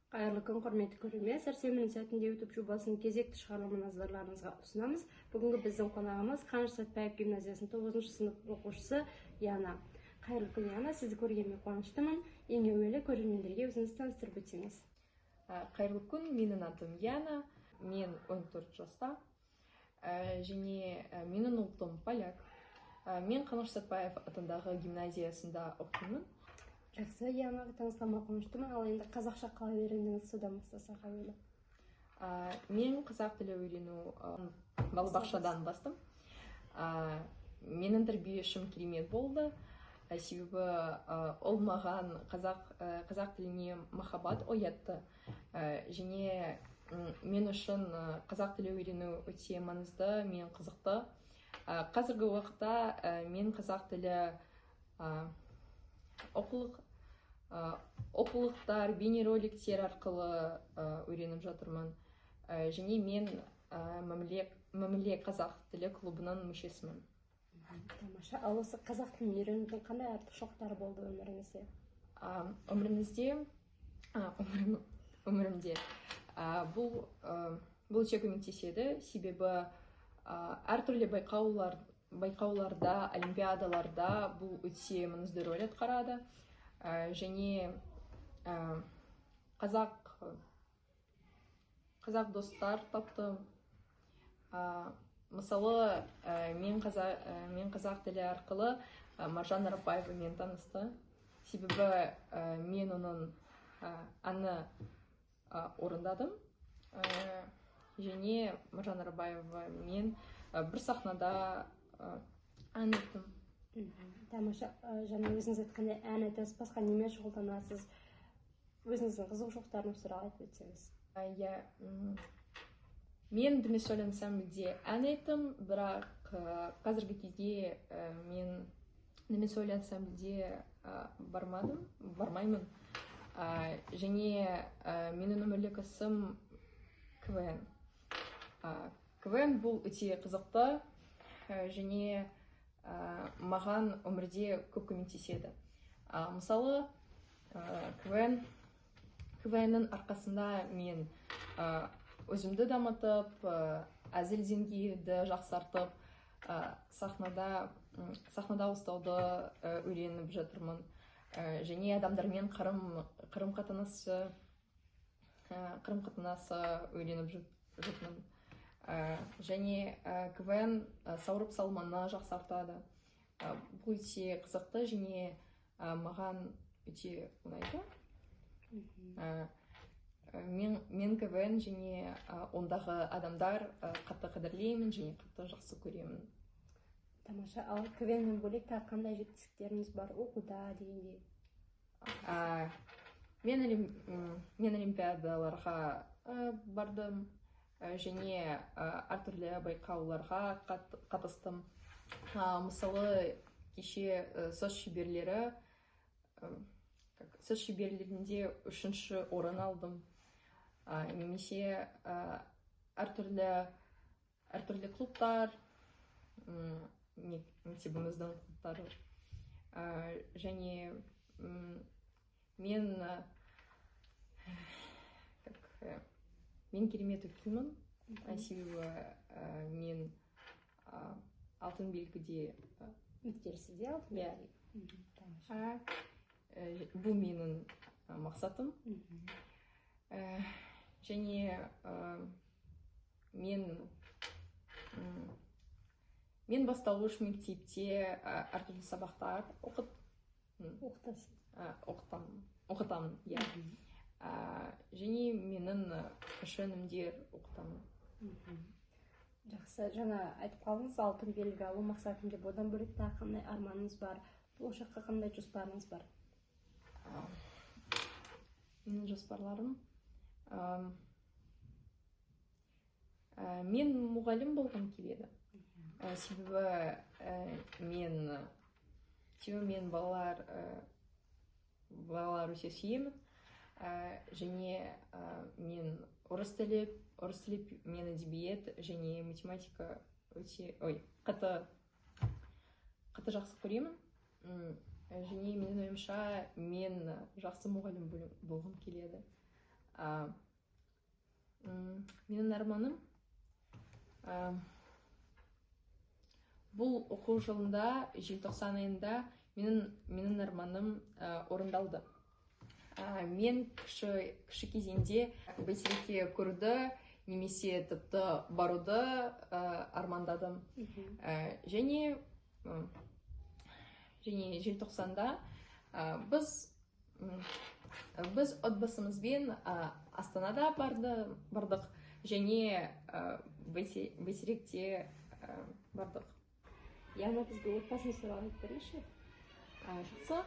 Қайырлы күн, құрметті көрермен! Сәрсенбінің сәтінде YouTube жобасының кезекті шығарылымын назарларыңызға ұсынамыз. Бүгінгі біздің қонағымыз — Қаныш Сәтбаев гимназиясының тоғызыншы сынып оқушысы Яна. Қайырлы күн, Яна! Сізді көргеніме қуаныштымын. Ең әуелі көрермендерге өзіңізді таныстырып өтсеңіз. Қайырлы күн, менің атым Яна, мен 14 жаста және менің ұлтым поляк. Мен Қаныш Сәтбаев атындағы гимназиясында оқимын. Жақсы, Яна, танысқаныма қуаныштымын. Ал енді қазақша қалай үйрендіңіз, содан бастасақ әуелі. Мен қазақ тілі үйрену балабақшадан бастым. Менің тәрбиешім керемет болды, себебі ол маған қазақ тіліне махаббат оятты. Және мен үшін қазақ тілі үйрену өте маңызды мен қызықты. Қазіргі уақытта мен қазақ тілі оқулықтар, бейнероликтер арқылы үйреніп жатырмын. Және мен Мәміле қазақ тілі клубының мүшесімін. Тамаша! Ал осы қазақ тілін үйренудің қандай артықшылықтары болды өміріңізде? Өмірімізде, өмірімде бұл өте көмектеседі, себебі әртүрлі байқауларда, олимпиадаларда бұл өте маңызды рөл атқарады. Және қазақ достар таптым. Мысалы, мен қазақ тілі арқылы Маржан Арапбаевамен танысты, себебі мен оның әні орындадым. Және Маржан Арапбаевамен бір сахнада ән айттым. Тамаша! Жаңа өзіңіз айтқандай, ән айтасыз, басқа немен шұғылданасыз? Өзіңіздің қызығушылықтарыңыз туралы айтып өтсеңіз. Иә, мен Дүмесоль ансамбльде ән айттым, бірақ қазіргі кезде мен Дүмесоль ансамбльде бармадым, бармаймын. Және менің өмірлік ісім КВН. КВН бұл өте қызықты және маған өмірде көп көмектеседі. Мысалы, КВН-нің арқасында мен өзімді дамытып, әзіл деңгейді жақсартып, сахнада ұстауды үйреніп жатырмын. Және адамдармен қарым қатынасы үйреніп жатырмын. Және КВН сауырып салманы жақсартады. Бұл өте қызықты және маған өте ұнайды. Мен КВН және ондағы адамдар қатты қадірлеймін және қатты жақсы көремін. Тамаша! Ал КВНнен бөлек тағы қандай жетістіктеріңіз бар оқуда дегендей? Мен олимпиадаларға бардым және әртүрлі байқауларға қатыстым. Мысалы, кеше сөз шеберлерінде үшінші орын алдым. Немесе әртүрлі клубтар, мектебіміздің клубтары. Және мен керемет оқимын, себебі мен алтын белгіде Үміткерсіз, иә, алтын Иә. белгіге? Тамаша. Бұл менің мақсатым. Және мен бастауыш мектепте әртүрлі сабақтар Оқытасыз. Оқытамын, иә. Және менің кіші інімдер оқытамын. Жақсы, жаңа айтып қалдыңыз, алтын белгі алу мақсатым деп. Одан бөлек тағы қандай арманыңыз бар, болашаққа қандай жоспарыңыз бар? Менің жоспарларым, мен мұғалім болғым келеді. Себебі мен балалар өте сүйемін. Және мен орыс тілі мен әдебиет және математика өте, ой, қатты қатты жақсы көремін. Және менің ойымша, мен жақсы мұғалім болғым келеді. Менің арманым бұл оқу жылында желтоқсан айында менің арманым орындалды. Мен кіші кезеңде Бәйтерекке көруді немесе тіпті баруды армандадым. Және желтоқсанда біз отбасымызбен Астанада бардық және Бәйтеректе бардық. Яна, бізге отбасыңыз туралы айтып беріңізші. Жақсы.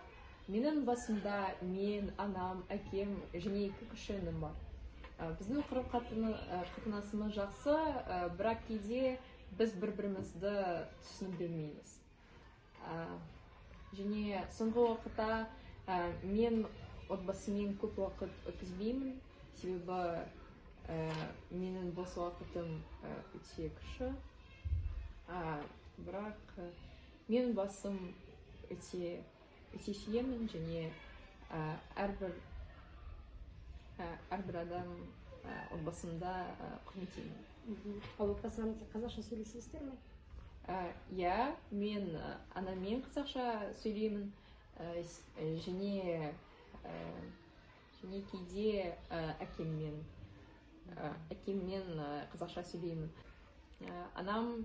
Менің басымда мен, анам, әкем және екі кіші інім бар. Біздің қарым-қатынасымыз жақсы, бірақ кейде біз бір-бірімізді түсініп бермейміз. Және соңғы уақытта мен отбасыммен көп уақыт өткізбеймін, себебі менің бос уақытым өте кіші. Бірақ мен басым өте сүйемін және әрбір адам отбасымда құрметтеймін. Ал отбасыларыңызда қазақша сөйлесесіздер ме? Иә, мен анаммен қазақша сөйлеймін және кейде әкеммен қазақша сөйлеймін. Анам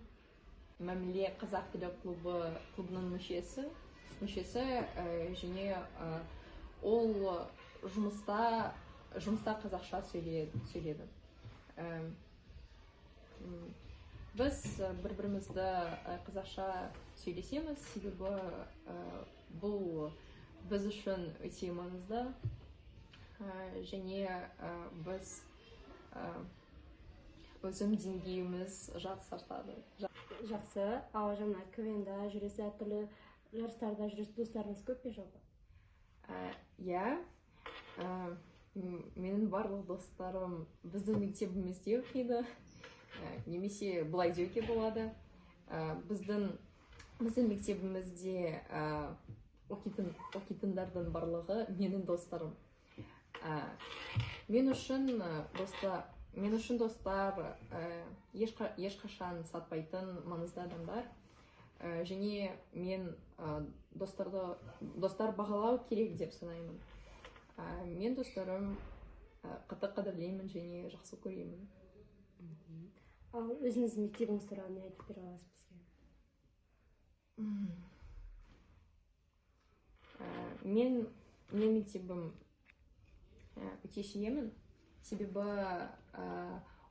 Мәміле қазақ тілі клубының мүшесі және ол жұмыста қазақша сөйледі. Біз бір-бірімізді қазақша сөйлесеміз, себебі бұл біз үшін өте маңызды және біз өзім деңгейіміз жақсартады. Жақсы. Ал жаңа КВН-да жүресіз, әртүрлі жарыстарда жүресіз, достарыңыз көп пе жалпы? Иә, менің барлық достарым біздің мектебімізде оқиды, немесе былай деуге болады. Біздің мектебімізде оқитындардың барлығы менің достарым. Мен үшін достар ешқашан сатпайтын маңызды адамдар. Және мен достар бағалау керек деп санаймын. Мен достарым қатты қадірлеймін және жақсы көремін. Ал өзіңіздің мектебіңіз туралы не айтып бере аласыз бізге? Мен мектебім өте сүйемін. Себебі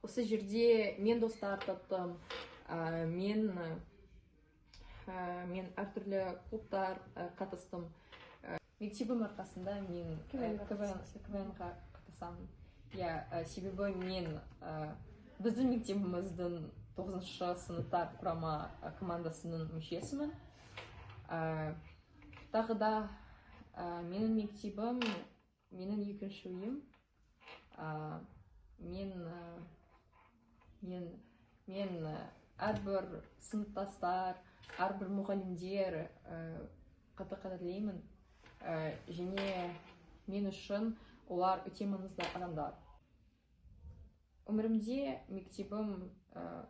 осы жерде мен достар таптым, мен әртүрлі клубтар қатыстым. Мектебім арқасында мен КВН-ға қатысамын. Иә, себебі мен біздің мектебіміздің 9-шы сыныптар құрама командасының мүшесімін. Тағы да менің мектебім, менің екінші үйім. Мен әрбір сыныптастар, әрбір мұғалімдер қатты қадірлеймін. Және мен үшін олар өте маңызды адамдар. Өмірімде мектебім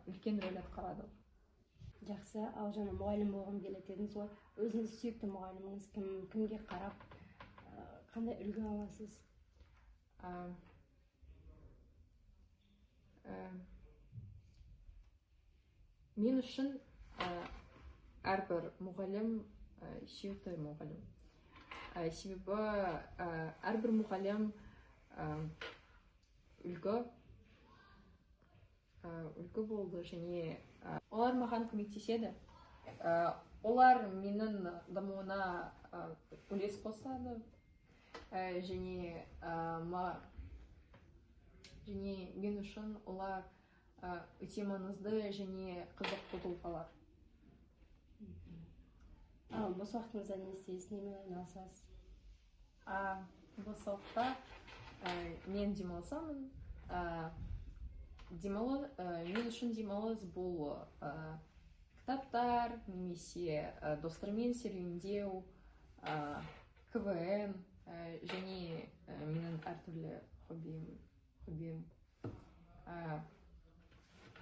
үлкен рөл атқарады. Жақсы. Ал жаңа мұғалім болғым келеді дедіңіз ғой. Өзіңіз сүйікті мұғаліміңіз кім, кімге қарап, қандай үлгі аласыз? Мен үшін әрбір мұғалім сүйікті мұғалім. Себебі әрбір мұғалім үлгі болды және олар маған көмектеседі. Олар менің дамуына үлес қосады және мен үшін олар өте маңызды және қызықты тұлғалар. Ал бос уақытыңызда не істейсіз, немен айналысасыз? Бос уақытта мен демалысамын. Мен үшін демалыс бұл кітаптар немесе достармен серуендеу, КВН және менің әртүрлі хоббиім.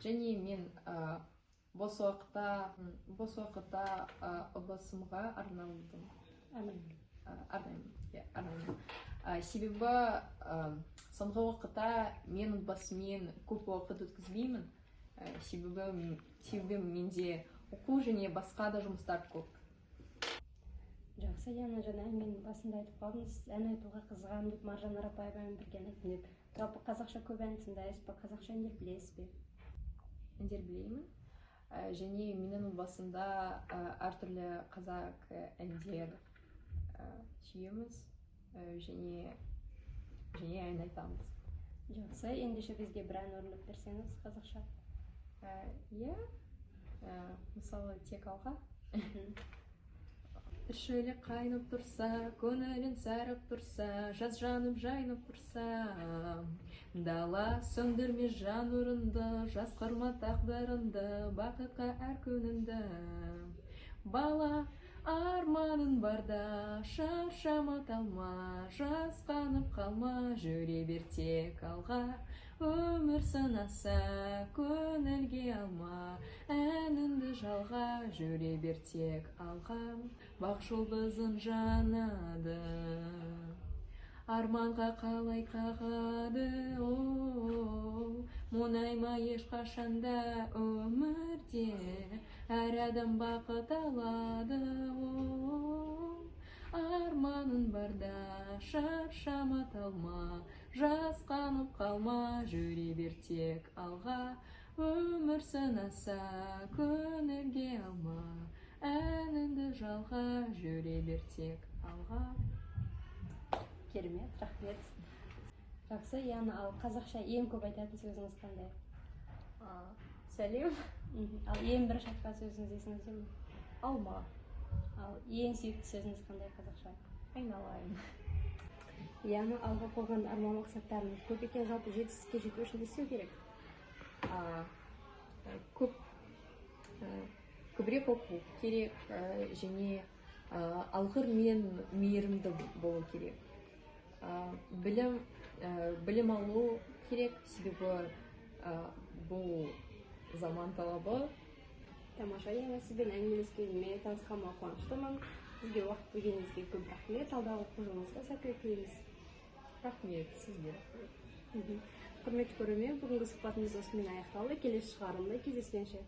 Және мен бос уақытта отбасымға арналдым. Арнаймын. Иә, арнаймын. Себебі соңғы уақытта мен отбасыммен көп уақыт өткізбеймін. Себебі менде оқу және басқа да жұмыстар көп. Жақсы, Яна, жаңа әңгіменің басында айтып қалдыңыз, ән айтуға қызығамын деп, Маржан Арапбаевамен бірге ән айттым деп. Жалпы қазақша көп ән тыңдайсыз ба, қазақша әндер білесіз бе? Әндер білемін. Және менің отбасымда әртүрлі қазақ әндер сүйеміз, және ән айтамыз. Жақсы, ендеше бізге бір ән орындап берсеңіз қазақша. Иә, мысалы, «Тек алға». Тіршілік қайнап тұрса, көңілің сарып тұрса, жаз жанып жайнап тұрса, дала сөндірме жан нұрыңды, жасқырма тағдырыңды, бақытқа әр күніңді. Бала, арманың барда, шаршама, талма, жасқанып қалма, жүре бер тек алға. Өмір сынаса, көңілге алма, әніңді жалға, жүре бер тек алға. Бақ жұлдызың жанады, арманға қалай қағады, мұңайма ешқашанда, өмірде әр адам бақыт алады. Арманың барда, шаршама, талма, жасқанып қалма, жүре бер тек алға. Өмір сынаса, көңілге алма, әніңді жалға, жүре бер тек алға. Керемет, рахмет. Жақсы, Яна, ал қазақша ең көп айтатын сөзіңіз қандай? Сәлем. Ал ең бірінші айтқан сөзіңіз есіңізде ме? Алма. Ал ең сүйікті сөзіңіз қандай қазақша? Айналайын. Яна, алға қойған арман мақсаттарыңыз көп екен, жалпы жетістікке жету үшін не істеу керек? Көбірек оқу керек, және алғыр мен мейірімді болу керек. Білім алу керек, себебі бұл заман талабы. Тамаша, Яна, сізбен әңгімелескеніме, танысқаныма қуаныштымын. Бізге уақыт бөлгеніңізге көп рахмет. Алдағы оқу жылыңызға сәттілік тілейміз. Рахмет, сізге рахмет. Құрметті көрермен, бүгінгі сұхбатымыз осымен аяқталды. Келесі шығарылымда кездескенше.